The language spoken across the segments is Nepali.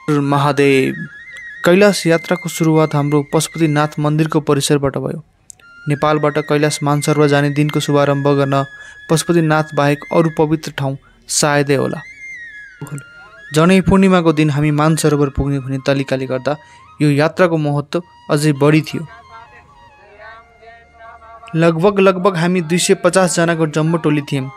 महादेव। कैलाश यात्राको सुरुवात हाम्रो पशुपतिनाथ मन्दिरको परिसरबाट भयो। नेपालबाट कैलाश मानसरोवर जाने दिनको शुभारम्भ गर्न पशुपतिनाथ बाहेक अरू पवित्र ठाउँ सायदै होला। जनै पूर्णिमाको दिन हामी मानसरोवर पुग्ने भन्ने तरिकाले गर्दा यो यात्राको महत्त्व अझै बढी थियो। लगभग हामी 250 जनाको जम्मो टोली थियौँ।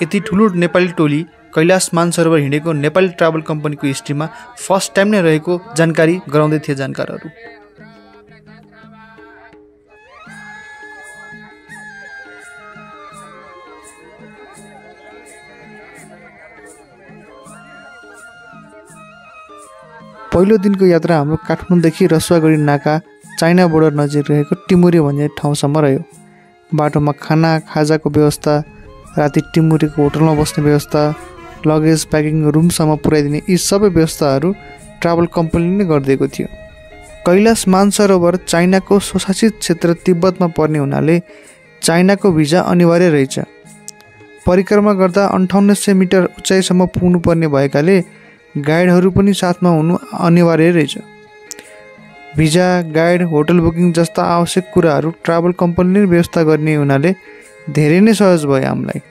यति ठुलो नेपाली टोली कैलाश मानसरोवर हिँडेको नेपाली ट्राभल कम्पनीको हिस्ट्रीमा फर्स्ट टाइम नै रहेको जानकारी गराउँदै थिए जानकारहरू। पहिलो दिनको यात्रा हाम्रो काठमाडौँदेखि रसुवागढी नाका चाइना बोर्डर नजिक रहेको टिमुरे भन्ने ठाउँसम्म रह्यो। बाटोमा खाना खाजाको व्यवस्था, राति टिमुरेको होटलमा बस्ने व्यवस्था, लगेज प्याकिङ रुमसम्म पुर्याइदिने यी सबै व्यवस्थाहरू ट्राभल कम्पनीले नै गरिदिएको थियो। कैलाश मानसरोवर चाइनाको स्वशासित क्षेत्र तिब्बतमा पर्ने हुनाले चाइनाको भिजा अनिवार्य रहेछ। परिक्रमा गर्दा 5800 मिटर उचाइसम्म पुग्नुपर्ने भएकाले गाइडहरू पनि साथमा हुनु अनिवार्य रहेछ। भिजा, गाइड, होटल बुकिङ जस्ता आवश्यक कुराहरू ट्राभल कम्पनीले व्यवस्था गर्ने हुनाले धेरै नै सहज भयो हामीलाई।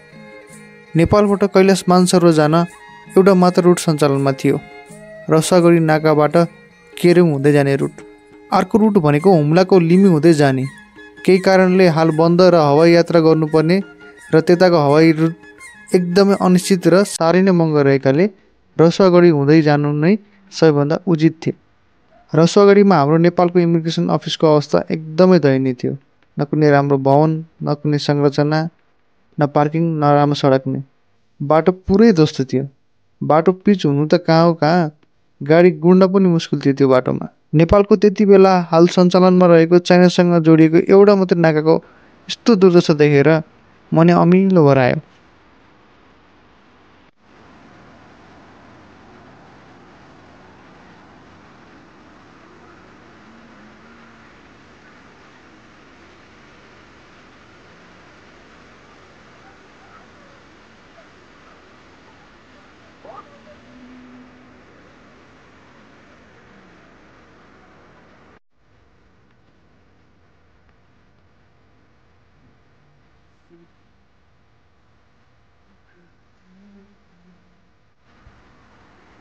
नेपालबाट कैलाश मानसरोवर जान एउटा मात्र रुट सञ्चालनमा थियो, रसुवागढी नाकाबाट केरुङ हुँदै जाने रुट। अर्को रुट भनेको हुम्लाको लिम्बू हुँदै जाने। केही कारणले हाल बन्द र हवाई यात्रा गर्नुपर्ने र त्यताको हवाई रुट एकदमै अनिश्चित र साह्रै नै महँगो रहेकाले रसुवागढी हुँदै जानु नै सबैभन्दा उचित थियो। रसुवागढीमा हाम्रो नेपालको इमिग्रेसन अफिसको अवस्था एकदमै दयनीय थियो। न कुनै राम्रो भवन, न कुनै संरचना, न पार्किङ, न राम्रो सडक नै। बाटो पुरै ध्वस्त थियो। बाटो पिच हुनु त कहाँ हो कहाँ, गाडी गुड्न पनि मुस्किल थियो त्यो बाटोमा। नेपालको त्यति बेला हाल सञ्चालनमा रहेको चाइनासँग जोडिएको एउटा मात्रै नाकाको यस्तो दुर्दशा देखेर मन अमिलो भएर आयो।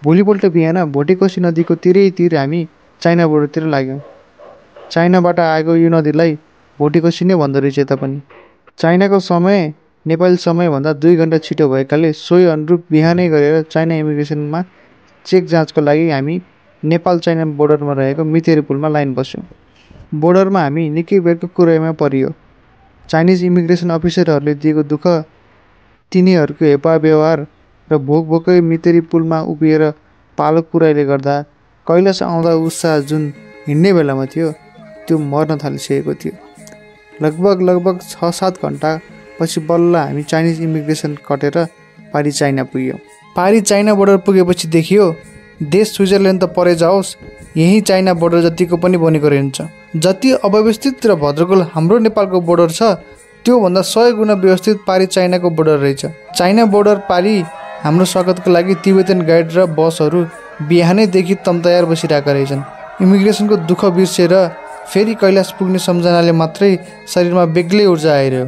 भोलिपल्ट बिहान भोटेकोसी नदीको तिरैतिर हामी चाइना बोर्डरतिर लाग्यौँ। चाइनाबाट आएको यो नदीलाई भोटेकोसी नै भन्दो रहेछ यता पनि। चाइनाको समय नेपाली समयभन्दा 2 घन्टा छिटो भएकाले सोही अनुरूप बिहानै गरेर चाइना इमिग्रेसनमा चेक जाँचको लागि हामी नेपाल चाइना बोर्डरमा रहेको मितेरी पुलमा लाइन बस्यौँ। बोर्डरमा हामी निकै बेरको कुरामा परियो। चाइनिज इमिग्रेसन अफिसरहरूले दिएको दुःख, तिनीहरूको हेपा व्यवहार र भोकै मितेरी पुलमा उभिएर पालो कुराइले गर्दा कैलाश आउँदा उत्साह जुन हिँड्ने बेलामा थियो त्यो मर्न थालिसकेको थियो। लगभग 6-7 घन्टा पछि बल्ल हामी चाइनिज इमिग्रेसन कटेर पारी चाइना पुग्यौँ। पारी चाइना बोर्डर पुगेपछि देखियो देश स्विजरल्यान्ड त परे जाओस्, यही चाइना बोर्डर जतिको पनि बनेको रहन्छ। जति अव्यवस्थित र भद्रगोल हाम्रो नेपालको बोर्डर छ त्योभन्दा 100 गुणा व्यवस्थित पारी चाइनाको बोर्डर रहेछ। चाइना बोर्डर पारी हाम्रो स्वागतको लागि तिब्बतन गाइड र बसहरू बिहानैदेखि तम्तयार बसिरहेका रहेछन्। इमिग्रेसनको दुःख बिर्सेर फेरि कैलाश पुग्ने सम्झनाले मात्रै शरीरमा बेग्लै ऊर्जा आइरह्यो।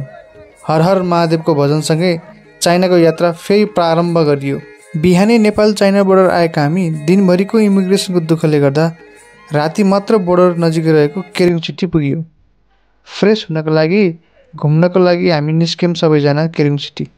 हर हर महादेवको भजनसँगै चाइनाको यात्रा फेरि प्रारम्भ गरियो। बिहानै नेपाल चाइना बोर्डर आएका हामी दिनभरिको इमिग्रेसनको दुःखले गर्दा राति मात्र बोर्डर नजिक रहेको केरुङ सिटी पुग्यो। फ्रेस हुनको लागि, घुम्नको लागि हामी निस्क्यौँ सबैजना केरुङ सिटी।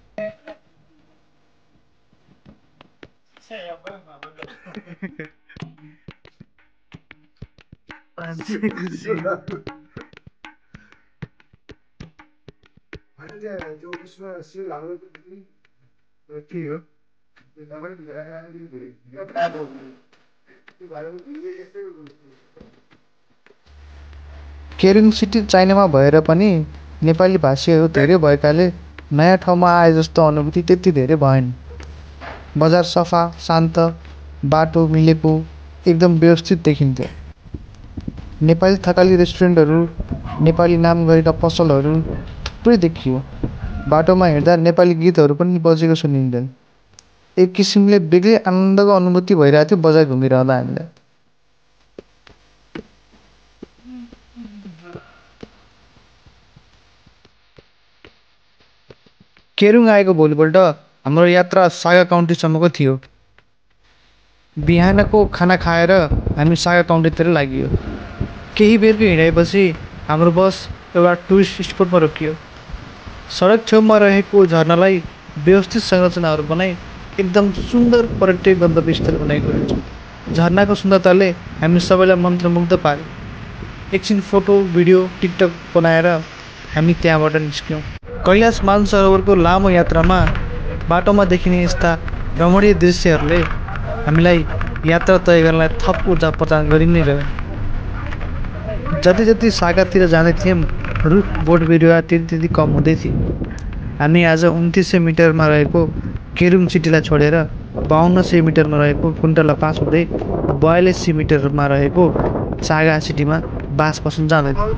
केरुङ सिटी चाइनामा भएर पनि नेपाली भाषीहरू धेरै भएकाले नयाँ ठाउँमा आए जस्तो अनुभूति त्यति धेरै भएन। बजार सफा, शान्त, बाटो मिलेको, एकदम व्यवस्थित देखिन्थ्यो। नेपाली थकाली रेस्टुरेन्टहरू, नेपाली नाम गरेका पसलहरू थुप्रै देखियो। बाटोमा हिँड्दा नेपाली गीतहरू पनि बजेको सुनिन्थ्यो। एक किसिमले बेग्लै आनन्दको अनुभूति भइरहेको थियो बजार घुमिरहँदा हामीलाई। केरुङ आएको भोलिपल्ट हाम्रो यात्रा सागा काउन्टीसम्मको थियो। बिहानको खाना खाएर हामी सागा काउन्टीतिर लागियो। केही बेरको हिँडाइपछि हाम्रो बस एउटा टुरिस्ट स्पटमा रोकियो। सडक छेउमा रहेको झरनालाई व्यवस्थित संरचनाहरू बनाई एकदम सुन्दर पर्यटक गन्तव्य स्थल बनाएको रहेछ। झरनाको सुन्दरताले हामी सबैलाई मन्त्रमुग्ध पार्यो। एकछिन फोटो भिडियो टिकटक बनाएर हामी त्यहाँबाट निस्क्यौँ। कैलाश मानसरोवरको लामो यात्रामा बाटोमा देखिने यस्ता रमणीय दृश्यहरूले हामीलाई यात्रा तय गर्नलाई थप ऊर्जा प्रदान गरि नै रह्यो। जति जति सागातिर जाँदै थियौँ रुख बोट बिरुवा त्यति कम हुँदै थियो। हामी आज 2900 मिटरमा रहेको केरुङ सिटीलाई छोडेर 5200 मिटरमा रहेको कुन्तला पास हुँदै 4200 मिटरमा रहेको सागा सिटीमा बास बस्न जाँदै थियौँ।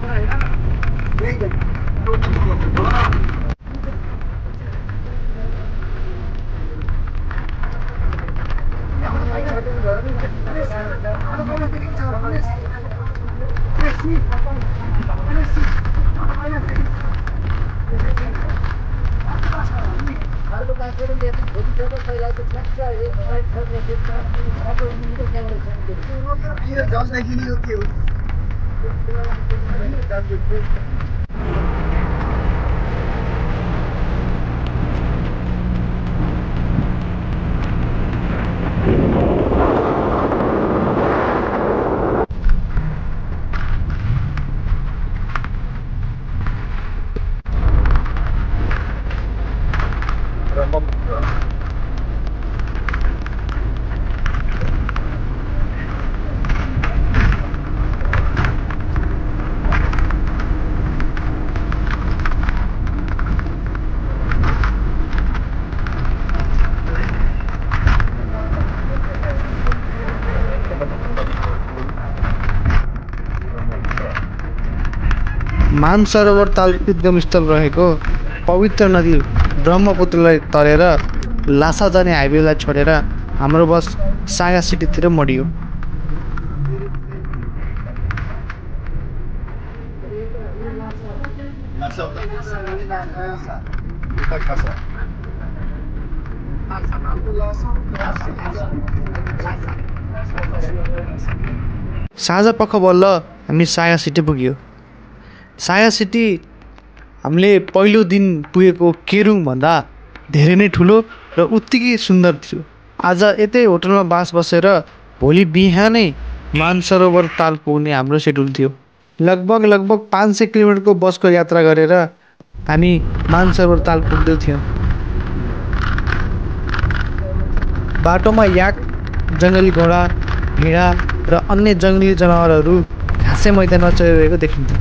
मानसरोवर तालको उद्गम स्थल रहेको पवित्र नदी ब्रह्मपुत्रलाई तरेर लासा जाने हाइवेलाई छोडेर हाम्रो बस सागा सिटीतिर मोडियो। साँझ पख बल्ल हामी सागा सिटी पुग्यो। सागा सिटी हामीले पहिलो दिन पुगेको केरुङ भन्दा धेरै नै ठुलो र उत्तिकै सुन्दर थियो। आज यतै होटलमा बास बसेर भोलि बिहानै मानसरोवर ताल पुग्ने हाम्रो सेड्युल थियो। लगभग 500 किलोमिटरको बसको यात्रा गरेर हामी मानसरोवर ताल पुग्दै थियौँ। बाटोमा याक, जङ्गली घोडा, हिँडा र अन्य जङ्गली जनावरहरू घाँसे मैदानमा चरिरहेको देखिन्थ्यो।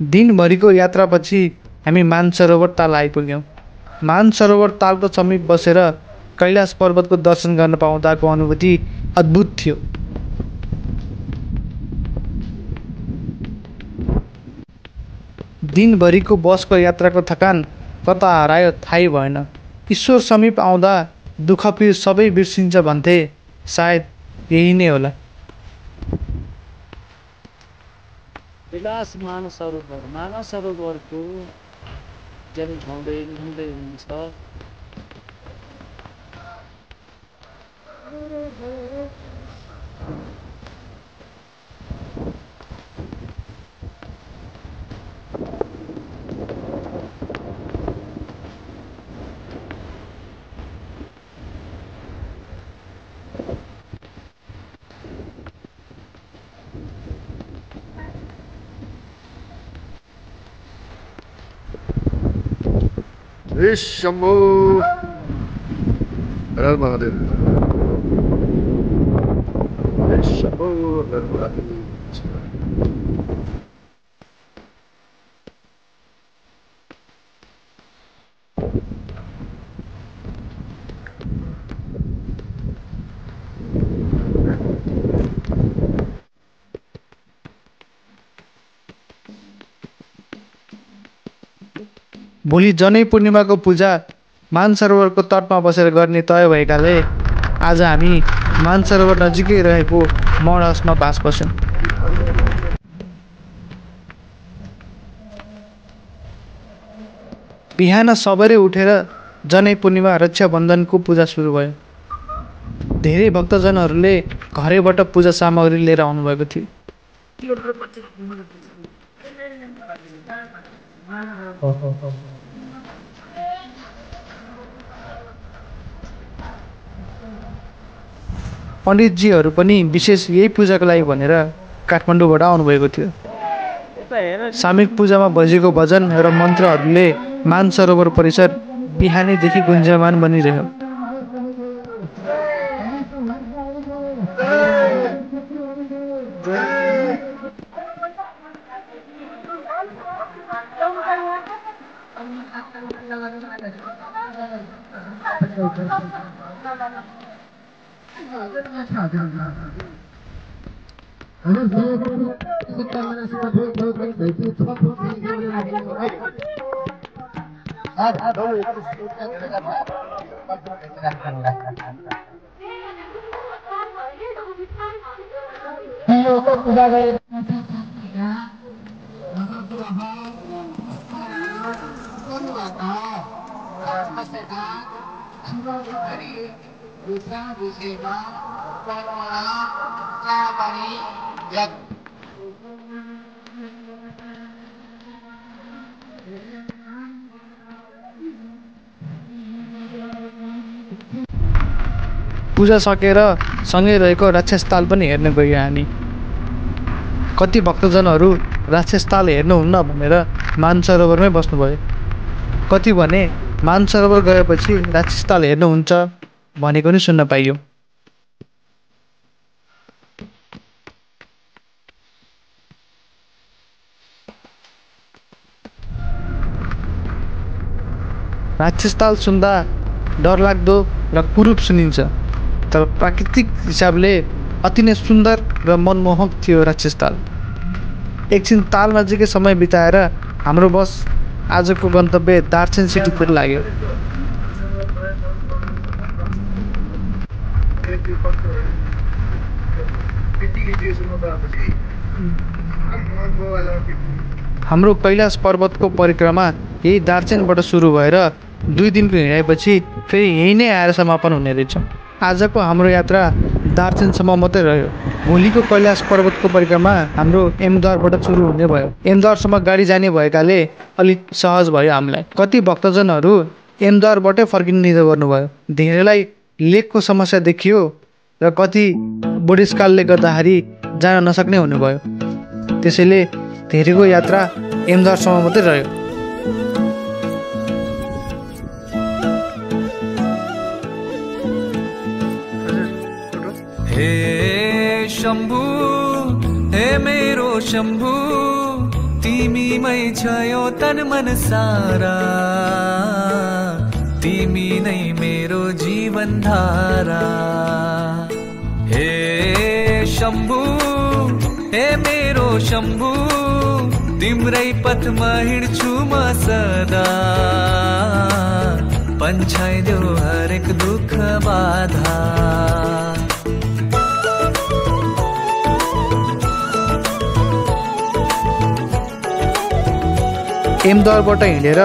दिनभरिको यात्रापछि हामी मानसरोवर ताल आइपुग्यौँ। मानसरोवर तालको समीप बसेर कैलाश पर्वतको दर्शन गर्न पाउँदाको अनुभूति अद्भुत थियो। दिनभरिको बसको यात्राको थकान कता हरायो थाहै भएन। ईश्वर समीप आउँदा दुःख पिर सबै बिर्सिन्छ भन्थे, सायद यही नै होला। कैलाश मानसरोवरको जन हुँदै हुन्छ। शम्भो हर हर महादेव। शंभो हर महादेव। भोलि जनै पूर्णिमाको पूजा मानसरोवरको तटमा बसेर गर्ने तय भएकाले आज हामी मानसरोवर नजिकै रहेको मौड हाउसमा बास बस्यौँ। बिहान सबेरै उठेर जनै पूर्णिमा रक्षाबन्धनको पूजा सुरु भयो। धेरै भक्तजनहरूले घरैबाट पूजा सामग्री लिएर आउनुभएको थियो। पण्डितजीहरू पनि विशेष यही पूजाको लागि भनेर काठमाडौँबाट आउनुभएको थियो। सामूहिक पूजामा बजेको भजन र मन्त्रहरूले मानसरोवर परिसर बिहानैदेखि गुन्जयमान बनिरह्यो। पूजा सकेर सँगै रहेको राक्षसताल पनि हेर्न गयो हामी। कति भक्तजनहरू राक्षसताल हेर्नुहुन्न भनेर मानसरोवरमै बस्नुभयो। कति भने मानसरोवर गएपछि राक्षसताल हेर्नुहुन्छ भनेको नि सुन्न पाइयो। राक्षसताल सुन्दा डरलाग्दो र कुरूप सुनिन्छ, तर प्राकृतिक हिसाबले अति नै सुन्दर र मनमोहक थियो राक्षसताल। एकछिन ताल नजिकै समय बिताएर हाम्रो बस आजको गन्तव्य दार्चेन सिटीतिर लाग्यो। हाम्रो कैलाश पर्वतको परिक्रमा यही दार्चेनबाट सुरु भएर 2 दिनको हिँडाइपछि फेरि यही नै आएर समापन हुने रहेछ। आजको हाम्रो यात्रा दार्चेनसम्म मात्रै रह्यो। भोलिको कैलाश पर्वतको परिक्रमा हाम्रो एमद्वारबाट सुरु हुने भयो। एमद्वारसम्म गाडी जाने भएकाले अलिक सहज भयो हामीलाई। कति भक्तजनहरू एमद्वारबाटै फर्किने निधो गर्नुभयो। धेरैलाई लेकको समस्या देखियो र कति बुढेसकालले गर्दाखेरि जान नसक्ने हुनुभयो। त्यसैले धेरैको यात्रा एमद्वारसम्म मात्रै रह्यो। हे शम्भु हे मेरो शम्भु, तिमीमै छ यो तन मन सारा, तिमी नै मेरो जीवन धारा। हे शम्भु हे मेरो शम्भु, तिम्रै पथमा हिँड्छु म सदा, पन्छाइदेऊ हरेक दुःख बाधा। एमद्वारबाट हिँडेर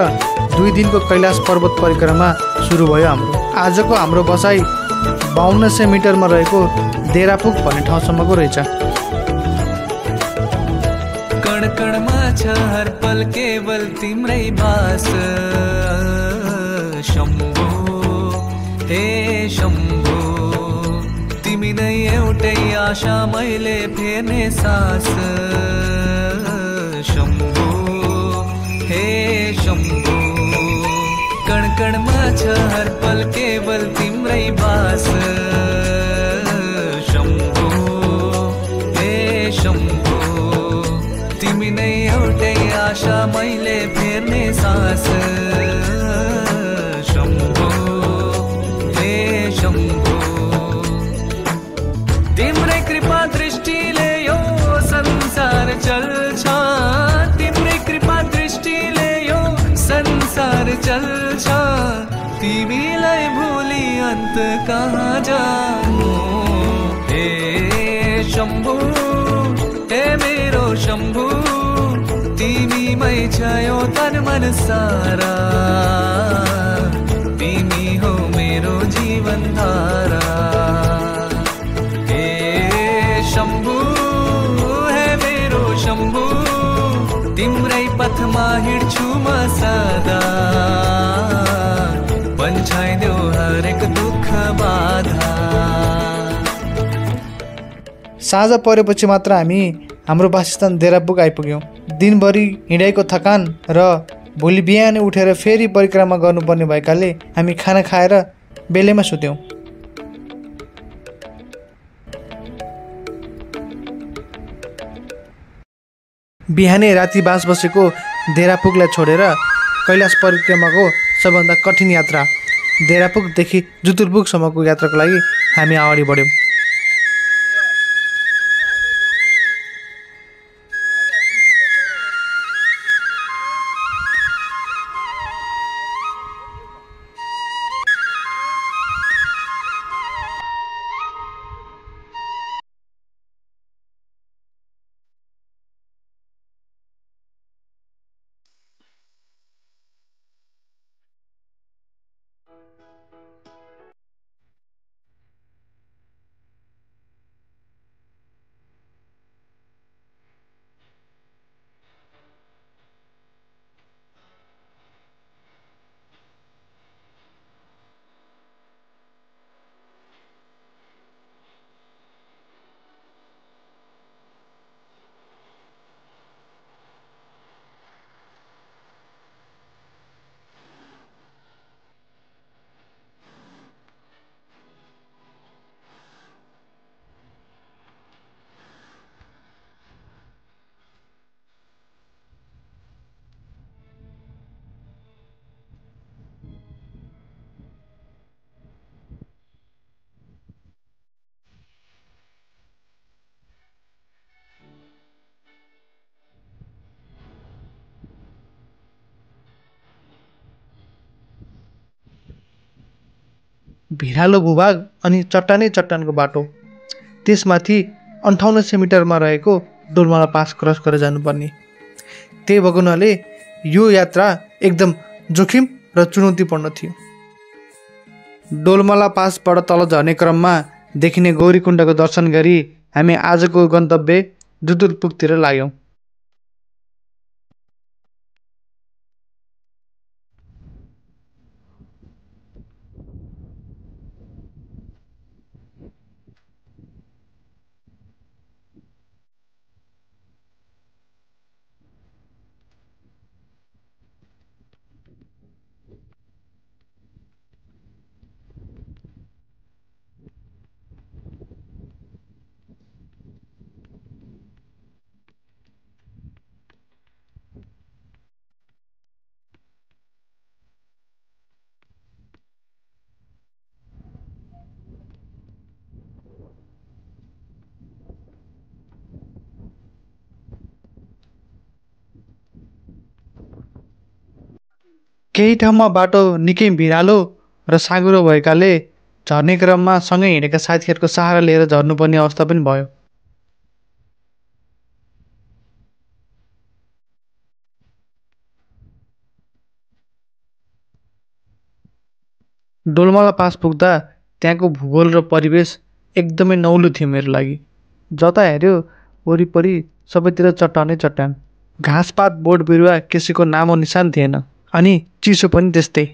2 दिनको कैलाश पर्वत परिक्रमा सुरु भयो हाम्रो। आजको हाम्रो बसाइ 5200 मिटरमा रहेको देरापुक भन्ने ठाउँसम्मको रहेछ। कण कणमा छ हर पल केवल तिम्रै बास, शम्भु हे शम्भु, तिमी नै एउटै आशा मैले फेर्ने सास, शम्भु हे शम्भु। कण कणमा छ हर पल केवल तिम्रै बास शम्भो हे शम्भो तिमी नै एउटै आशा मैले फेर्ने सास शम्भो हे शम्भो तिम्रै कृपा दृष्टिले यो संसार चल्छ तिम्रै कृपा दृष्टिले यो संसार चल्छ तिमीलाई भुली अन्त कहाँ जानु हे शम्भु हे मेरो शम्भु तिमीमै छ यो तन मन सारा तिमी हो मेरो जीवन धारा हे शम्भु हे मेरो शम्भु तिम्रै पथमा हिँड्छु म सदा पन्छाइदेऊ हरेक दुःख बाधा। साँझ परेपछि मात्र हामी हाम्रो वासस्थान देरापुग आइपुग्यौँ। दिनभरि हिँडाइको थकान र भोलि बिहानै उठेर फेरि परिक्रमा गर्नुपर्ने भएकाले हामी खाना खाएर बेलैमा सुत्यौँ। बिहानै राति बास बसेको देरापुगलाई छोडेर कैलाश परिक्रमाको सबभन्दा कठिन यात्रा देरापुगदेखि जुतुलपुगसम्मको यात्राको लागि हामी अगाडि बढ्यौँ। भिरालो भूभाग अनि चट्टानै चट्टानको बाटो, त्यसमाथि 5800 मिटरमा रहेको डोलमाला पास क्रस गरेर जानुपर्ने। त्यही भएको हुनाले यो यात्रा एकदम जोखिम र चुनौतीपूर्ण थियो। डोलमाला पासबाट तल झर्ने क्रममा देखिने गौरीकुण्डको दर्शन गरी हामी आजको गन्तव्य जुतुलपुगतिर लाग्यौँ। केही ठाउँमा बाटो निकै भिरालो र साँघुरो भएकाले झर्ने क्रममा सँगै हिँडेका साथीहरूको सहारा लिएर झर्नुपर्ने अवस्था पनि भयो। डोलमाला पास पुग्दा त्यहाँको भूगोल र परिवेश एकदमै नौलो थियो मेरो लागि। जता हेऱ्यो वरिपरि सबैतिर चट्टानै चट्टान, घाँसपात बोट बिरुवा कसैको नामो निशान थिएन, अनि चिसो पनि त्यस्तै।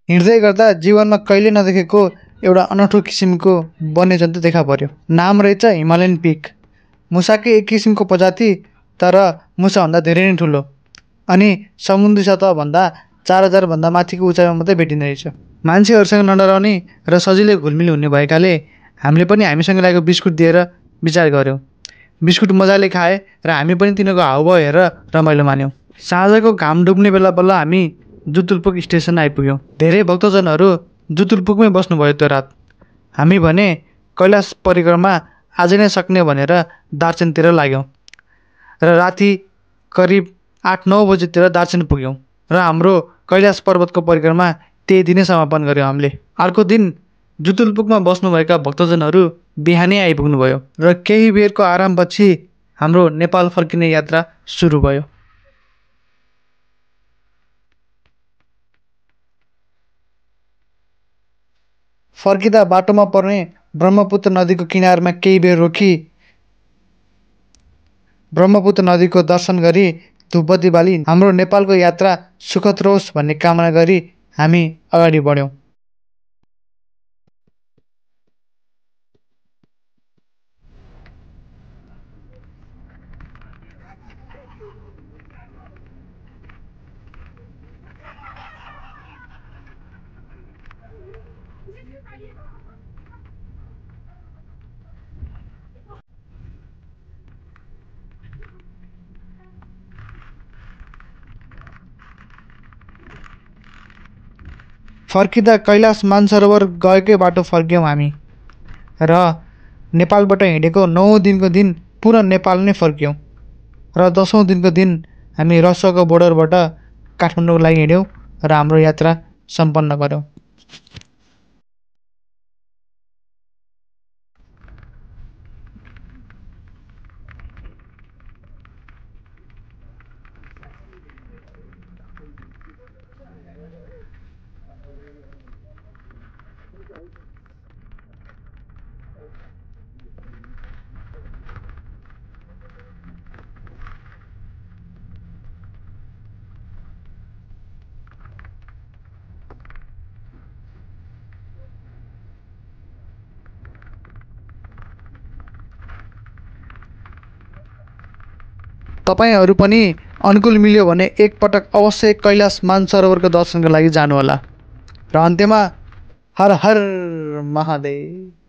हिँड्दै गर्दा जीवनमा कहिले नदेखेको एउटा अनौठो किसिमको वन्यजन्तु देखा पर्यो। नाम रहेछ हिमालयन पिक। मुसाकै एक किसिमको प्रजाति, तर मुसाभन्दा धेरै नै ठुलो अनि समुद्री सतहभन्दा 4000 भन्दा माथिको उचाइमा मात्रै भेटिने रहेछ। मान्छेहरूसँग नडराउने र सजिलै घुलमिल हुने भएकाले हामीले पनि हामीसँग लागेको बिस्कुट दिएर विचार गऱ्यौँ। बिस्कुट मजाले खाए र हामी पनि तिनीहरूको हाउभाउ हेरेर रमाइलो मान्यौँ। साँझको घाम डुब्ने बेला बल्ल हामी जुतुल्पुक स्टेसन आइपुग्यौँ। धेरै भक्तजनहरू जुतुल्पुकमै बस्नुभयो त्यो रात। हामी भने कैलाश परिक्रमा आज नै सक्ने भनेर दार्चुनतिर लाग्यौँ र राति करिब 8-9 बजेतिर दार्चुन पुग्यौँ र हाम्रो कैलाश पर्वतको परिक्रमा त्यही दिनै समापन गऱ्यौँ हामीले। अर्को दिन जुतुल्पुकमा बस्नुभएका भक्तजनहरू बिहानै आइपुग्नुभयो र केही बेरको आरामपछि हाम्रो नेपाल फर्किने यात्रा सुरु भयो। फर्किँदा बाटोमा पर्ने ब्रह्मपुत्र नदीको किनारमा केही बेर रोकी ब्रह्मपुत्र नदीको दर्शन गरी धुपबत्ती बाली हाम्रो नेपालको यात्रा सुखद रहोस् भन्ने कामना गरी हामी अगाडि बढ्यौँ। फर्किँदा कैलाश मानसरोवर गएकै बाटो फर्क्यौँ हामी र नेपालबाट हिँडेको 9औं दिनको दिन पुनः नेपाल नै फर्क्यौँ र 10औं दिनको दिन हामी रसुवाको बोर्डरबाट काठमाडौँको लागि हिँड्यौँ र हाम्रो यात्रा सम्पन्न गऱ्यौँ। तपाईहरू पनि अनुकूल मिल्यो भने एकपटक अवश्य कैलाश मानसरोवरको दर्शनको लागि जानुहोला। र अन्त्यमा हर हर महादेव।